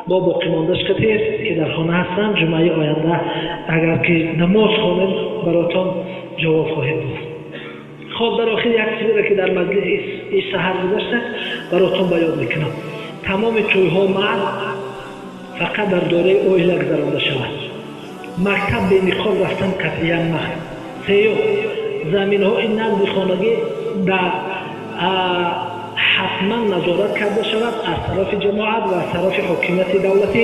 Бо боқимондаш қатир ки дар хона ҳастам, ҷумъаи оянда агар ки намоз хонем, баротон ҷавоб хоҳем дод. Хоб, дар охир як чизеро ки дар маҷлиси саҳар гузашта, баротон ба ёд мекунам. Тамоми тӯйҳо манъ, фақат дар доираи оила гузаронда шавад. Мактаб бениқоб рафтан қатъиян манъ. Сеюм, заминҳои назди хонагӣ дар ҳатман назорат карда шавад аз тарафи ҷамоат ва аз тарафи ҳокимияти давлатӣ,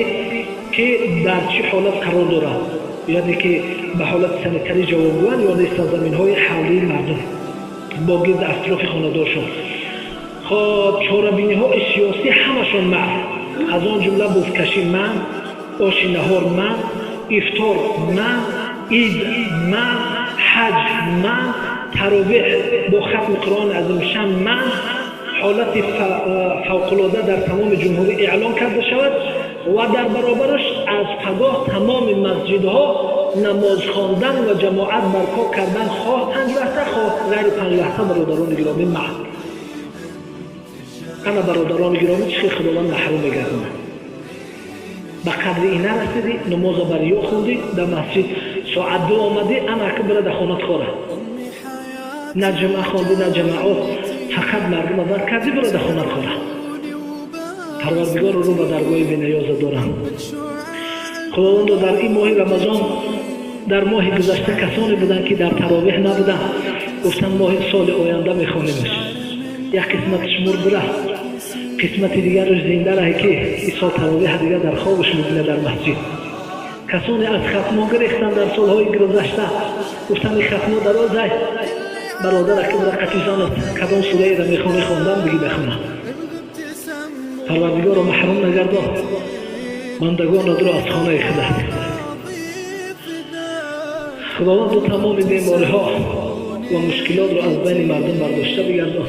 ки дар чӣ ҳолат қарор дорад, яъне ки ба ҳолати санитарӣ ҷавобгӯянд ё нестанд заминҳои ҳавлии мардум бо гирди атрофи хонадоршон. Хоб, чорабиниҳои сиёсӣ ҳамашон манъ, аз он ҷумла бузкашӣ манъ, оши наҳор манъ, ифтор манъ, ид манъ, ҳаҷ манъ, таровеҳ бо хатми Қуръони азимушшаън манъ. Ҳолати фавқулода дар тамоми ҷумҳурӣ эълон карда шавад ва дар баробараш аз пагоҳ тамоми масҷидҳо намоз хондан ва ҷамоат барпо кардан, хоҳ панҷвақта, хоҳ ғайри панҷвақта, бародарони гиромӣ, манъ. Ана, бародарони гиромӣ, чӣ хел Худованд маҳрум мегардонад. Ба қадри ин нарасидӣ, намоза бар ё хондӣ, дар масҷид соат 2 омадӣ, ана ака бира дар хонат хора. На ҷумъа хондӣ, на ҷамоат, фақат мардума бар кардӣ, бира дар хонат хора. Парвардигоро, рӯ ба даргоҳи бениёза дорам. Худовандо, дар ин моҳи Рамазон, дар моҳи гузашта касоне буданд, ки дар таровеҳ набуданд, гуфтанд моҳи соли оянда мехонимаш. Як қисматиш мурд, рафт, қисмати дигараш зинда раҳе, ки ин сол таровеҳа дигар дар хобаш мебинад дар масҷид. Касоне аз хатмо гирехтанд дар солҳои гузашта, гуфтанд ин хатмо дарозай. Бародар, ака рақати занат кадом сураеро мехонӣ, хондан биги, бихонам. Парвардигоро, маҳрум нагардон бандагонатро аз хонаи худат. Худованду, тамоми бемориҳо ва мушкилотро аз байни мардум бардошта бигардон.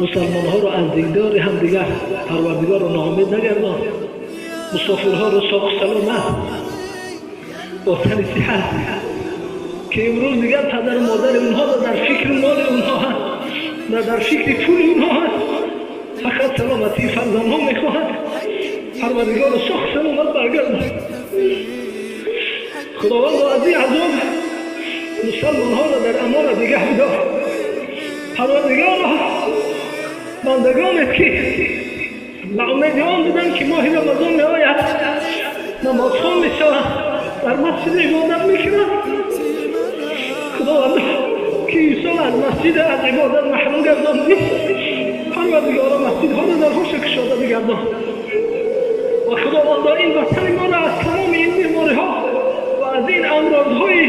Мусалмонҳоро аз дидори ҳамдигар, Парвардигорро, ноумед нагардон. Мусофирҳоро соқу саломат, бо тани сиҳат, ки имрӯз дигар падару модари онҳо на дар фикри моли онҳо ҳаст, на дар фикри пули онҳо ҳаст, фақат саломатии фарзандҳо мехоҳад. Парвардигоро, соқу саломат баргардон. Худовандо, аз ин азоб мусалмонҳоро дар амона нигаҳ бидор. Парвардигоро, бандагонет ки ба умеди он буданд, ки моҳи Рамазон меояд, намозхон мешаванд, дар масҷид ибодат мекунанд, Худованд, ки имсол аз масҷид, аз ибодат маҳрум гардондӣ, Парвардигоро, масҷидҳоро дарҳоша кушода бигардон. Ва Худовандо, ин ватани моро аз тамоми ин бемориҳо ва аз ин амрозҳое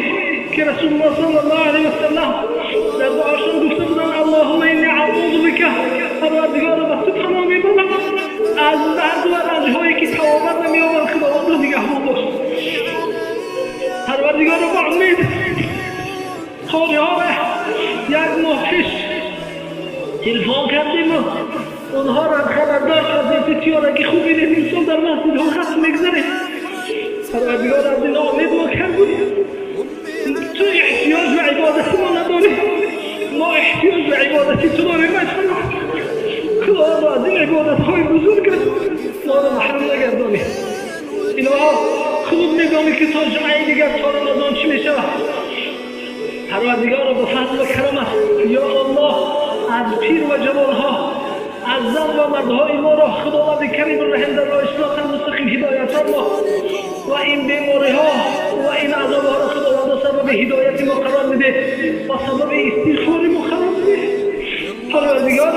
ки Расулуллоҳ саллаллоҳу алайҳи васаллам дар дуошон гуфта буданд: «Аллоҳумма инни аъузу бика», Парвардигоро, ба ту паноҳ мебарам аз дарду ва ранҷҳое ки тавобат намеёбанд, Худовандо, нигаҳбон бош. Парвардигоро, ба умед қориҳоро як моҳ пеш телефон кардему онҳоро хабардор кардем, ки тиёраги хуб бинед, имсол дар масҷидҳо хатм мегузарем. Парвардигор, аз ин омед мо кардем. Ту эҳтиёҷ ба ибодати мо надорӣ, мо эҳтиёҷ ба ибодати ту дорем. Худовандо, аз ин ибодатҳои бузург моро маҳрум нагардонӣ. Илоҳо, хуб медонӣ, ки то ҷумъаи дигар, то Рамазон чӣ мешавад. Парвардигоро, ба фазл ва карамат, ё Аллоҳ, аз пир ва ҷавонҳо, аз зан ва мардҳои моро, Худованди кариму раҳим, дар роҳи сироти мустақим ҳидоят фармо ва ин бемориҳо ва ин азобҳоро, Худовандо, сабаби ҳидояти мо қарор бидеҳ ва сабаби истиғфори мо қарор бидеҳ. Парвардигор,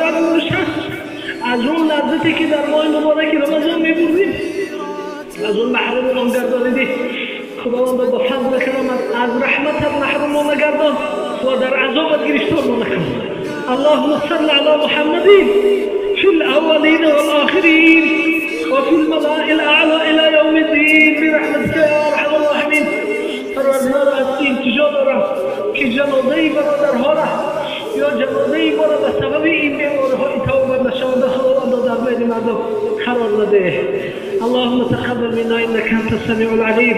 аз он лаззате ки дар моҳи мубораки Рамазон мебурдем, аз он маҳрумон гардонидӣ. Худовандо, ба фазли карамат аз раҳматат маҳрумон нагардон ва дар азобат гирифтор мо накун. اللهم صل على محمد في الأولين والآخرين وفي الملأ الأعلى إلى يوم الدين برحمتك يا أرحم الراحمين. پروردگار، از التجا دارم که جنازه برادرها را یا جنازه ما را به سبب این بیماریهای توبه نشونده، خداوند، در بین مردم قرار نده. اللهم تقبل منا انك انت السميع العليم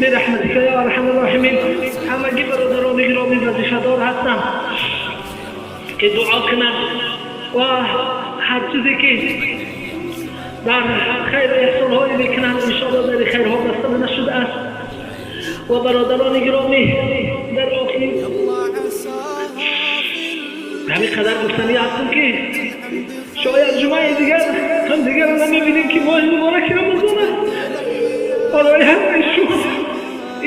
برحمتك يا ارحم الراحمين. همگی برادران گرامی وظیفه دار هستند که دعا کنند و هر چیزی که дар хайр эҳсонҳое мекунанд, иншоалло дар хайрҳо баста нашуда аст. Ва бародарони гиромӣ, дар охир ҳамин қадар гуфтанӣ ҳастам, ки шояд ҷумъаи дигар ҳам дигарро намебинем, ки моҳи мубораки Рамазон аст. Барои ҳамаи шумо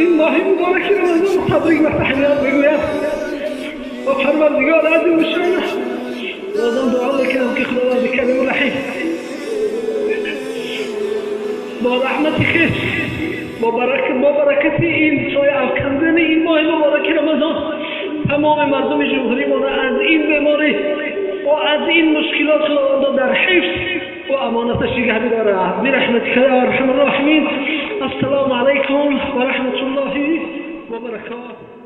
ин моҳи мубораки Рамазон табрик ва таҳният мегӯям ва Парвардигор азимушшон бозам дуо мекунам, ки Худованди Кариму Раҳим бо раҳмати хеш, бо баракати ин соя афкандани ин моҳи мубораки Рамазон тамоми мардуми ҷумҳуримонро аз ин беморӣ ва аз ин мушкилот Худовандо дар ҳифз ва амонаташ нигаҳ бидорад. Бирахматика я арҳам арроҳимин. Ассалому алайкум ва раҳматуллоҳи ва баракотуҳ.